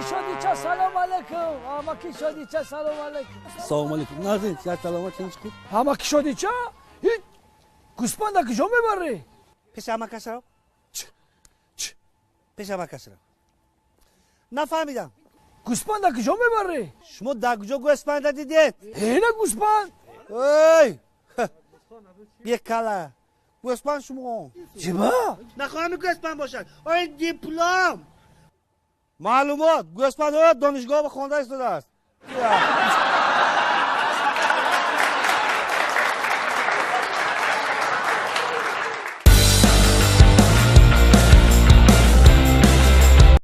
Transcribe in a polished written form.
Шодича, салом алейкум. Амаки Шодича, салом алейкум. Салом алейкум. Назин, я саломат чӣ хуб? Амаки Шодича? Гӯспанда куҷо мебарӣ? Пеши амакашро. Пеши амакашро. Нафаҳмидам. Гӯспанда куҷо мебарӣ? Шумо дар куҷо гӯспанда дидед? Ина гӯспанд. Ой! Бекала. Гӯспанд шумо. Чиба? Нахоҳам гӯспанд бошад. Ой, диплом. Маълумот, гӯспандҳо донишгоҳ хонда истодааст.